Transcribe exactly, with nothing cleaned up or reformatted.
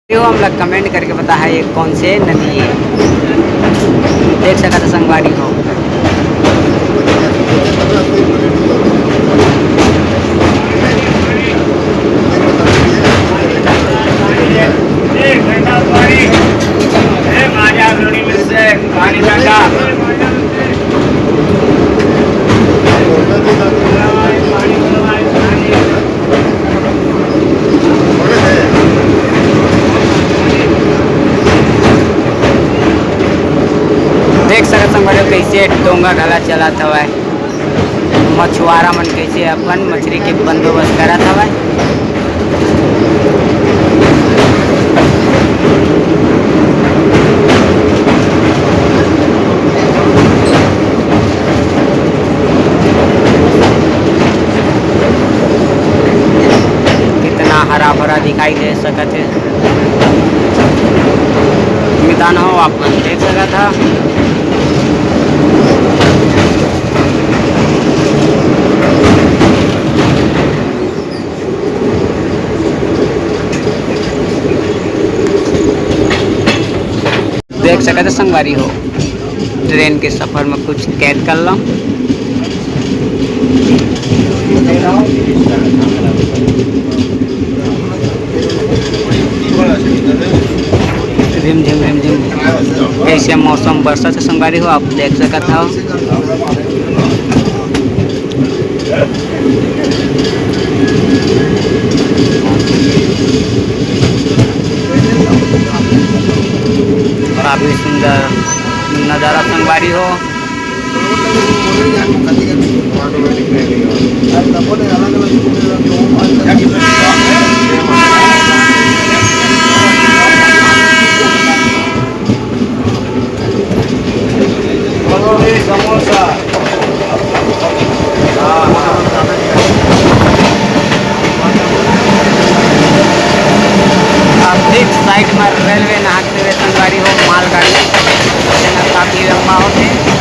यो हमला comment करके बताहा, ये कौन से नदी हे। देख सकत ह संगवारी हो। देख सकत संगवारी हो, कइसे डोंगा घला चलत हवय। मछुआरा मन कइसे अपन मछरी के बंदोबस्त करत हवय। कितना हरा भरा दिखाई दे सकत हे। मैदान हो, आप मन देख सकत ह। देख सकत ह संगवारी हो, ट्रेन के सफर में कुछ कैद कर लो। रिमझिम रिमझिम कइसे मौसम बरसत हे संगवारी हो, आप देख सकत हव। काफी सुंदर नजारा संगवारी हो। समोसा। अब ठीक side में रेलवे नहाते हुए संगवारी हो, मालगाड़ी, जेन ह काफी लंबा होथे।